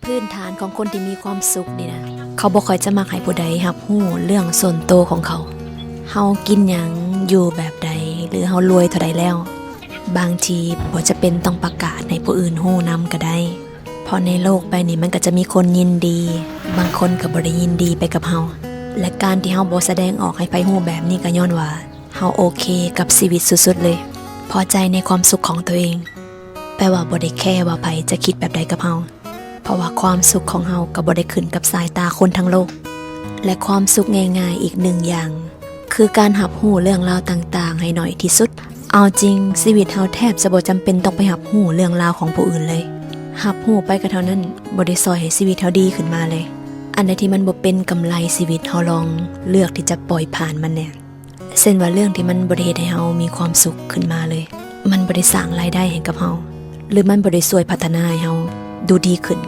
ພື້ນຖານຂອງຄົນທີ່ມີຄວາມສຸກນີ້ນະ ເຂົາບໍ່ຄ່ອຍຈະມັກໃຫ້ຜູ້ໃດຮັບຮູ້ເລື່ອງສ່ວນໂຕຂອງເຂົາ. ເຮົາກິນຫຍັງ, ຢູ່ແບບໃດ ຫຼື ເຮົາລວຍເທົ່າໃດແລ້ວ, ບາງທີບໍ່ຈຳເປັນຕ້ອງປະກາດໃຫ້ຜູ້ອື່ນຮູ້ນຳກໍໄດ້. ເພາະໃນໂລກໃບນີ້ມັນກໍຈະມີຄົນຍິນດີ, ບາງຄົນກໍບໍ່ໄດ້ຍິນດີໄປກັບເຮົາ. ແລະ ການທີ່ເຮົາບໍ່ສະແດງອອກໃຫ້ໃຜຮູ້ແບບນີ້ ກໍຍ້ອນວ່າເຮົາໂອເຄກັບຊີວິດສຸດໆເລີຍ, ພໍໃຈໃນຄວາມສຸກຂອງຕົວເອງ. ແປວ່າບໍ່ໄດ້ແຄວ່າໃຜຈະຄິດແບບໃດກັບເຮົາ, ເພາະວ່າຄວາມສຸກຂອງເຮົາກໍບໍ່ໄດ້ຂຶ້ນກັບສາຍຕາຄົນທັງໂລກ. ແລະ ຄວາມສຸກງ່າຍໆອີກໜຶ່ງຢ່າງ ຄືການຮັບຮູ້ເລື່ອງລາວຕ່າງໆໃຫ້ໜ້ອຍທີ່ສຸດ. ເອົາຈິງ, ຊີວິດເຮົາແທບຈະບໍ່ຈຳເປັນຕ້ອງໄປຮັບຮູ້ເລື່ອງລາວຂອງຜູ້ອື່ນເລີຍ. ຮັບຮູ້ໄປກໍເທົ່ານັ້ນ, ບໍ່ໄດ້ຊ່ອຍໃຫ້ຊີວິດເຮົາດີຂຶ້ນມາເລີຍ. ອັນໃດທີ່ມັນບໍ່ເປັນກຳໄລຊີວິດ, ເຮົາລອງເລືອກທີ່ຈະປ່ອຍຜ່ານມັນແດ່. ເຊັ່ນວ່າເລື່ອງທີ່ມັນບໍ່ໄດ້ເຮັດໃຫ້ເຮົາມີຄວາມສຸກຂຶ້ນມາເລີຍ, ມັນບໍ່ໄດ້ສ້າງລາຍໄດ້ໃຫ້ກັບເຮົາ ຫຼື ມັນບໍ່ໄດ້ຊ່ວຍພັດທະນາໃຫ້ເຮົາດູດີຂຶ້ນ,